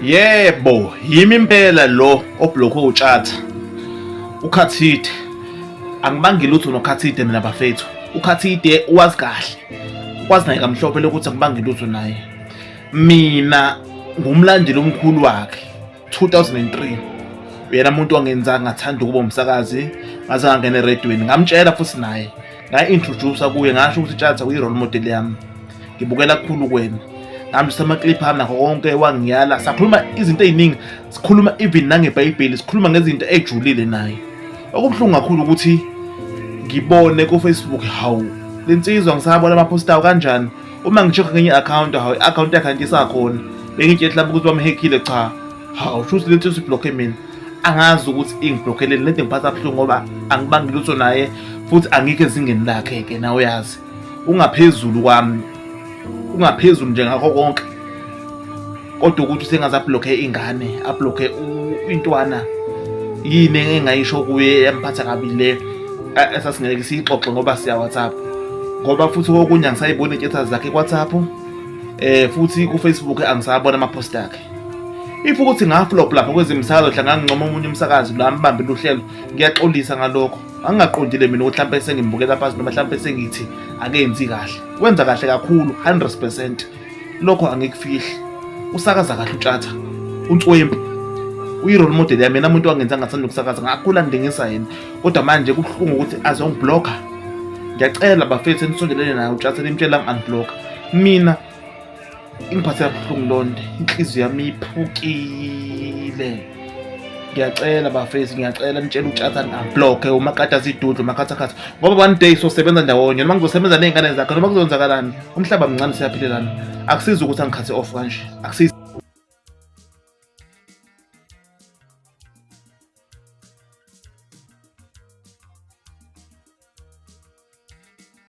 Yebo, yimi impela lo oblockwe uTshatha. UKhathide. Angibangi lutho noKhathide mina bafethu. UKhathide uwazi kahle. Ukwazi naye kamhlophe lokuthi angibangi lutho naye. Mina ngumlandeli omkhulu wakhe. 2003 uyena umuntu wangenza ngathanda ukuba umsakazi ngaze ngangena eredweni ngamtshela futhi naye ngayi-introduce kuye ngasho ukuthi Tshatha uyi-role model yami ngibukela kakhulu kwena ngihambisa ama-clip ami nakho konke wangiyala sakhuluma izinto ey'ningi sikhuluma even nangebhayibheli sikhuluma ngezinto ejulile naye okubuhlungu kakhulu ukuthi ngibone ku-Facebook hawu le nsizwa ngisabona ama-post awo kanjani uma ngi-check ngenye i-account hawu i-account yakhe anti isakhona bengitshela mhlawumbe ukuthi bamhekhile cha hawu shuthi le nsizwa iblokhe mina angazi ukuthi ingiblokheleni lento ngiphatha buhlungu ngoba angibangi lutho naye futhi angikho ezingeni lakhe-ke nawe uyazi ungaphezulu kwami ungaphezulu nje ngakho konke kodwa ukuthi usengaze ablokhe ingane ablokhe intwana yini engayisho kuye yamphatha kabi le esasingeke siyixoxe ngoba siya WhatsApp ngoba futhi okunye angisayiboni inketha zakhe ku-WhatsApp futhi ku-Facebook angisabona ama-post akhe if ukuthi ngaflop lapha kwezemsakazo hla ngangincoma omunye umsakazi la mbambile uhlelo ngiyaxolisa ngalokho angingaqondile mina ukuthi mhlawumbe sengimbukela phansi noma mhlawumbe sengithi akenzi kahle wenza kahle kakhulu 100% lokho angikufihli usakaza kahle uTshatha uNtswempu uyi-role model yami yena umuntu wangenza ngathanda ukusakaza ngakhula ngilingisa yena kodwa manje kubuhlungu ukuthi azongiblocka ngiyacela bafethu enisondelene naye uTshatha nimtshela ngi-unblocka mina ingiphathe kabuhlungu lonto inhliziyo yami iphukile ngiyacela bafethu ngiyacela nitshela uTshatha ngi-unblocke umakata zidudlu umakhathakhatha ngoba one day sosebenza ndawonye noma ngizosebenza ney'ngane zakhe noma kuzoyenzakalani umhlaba mncane siyaphilelana akusizi ukuthi angikhathe off kanje akusizi.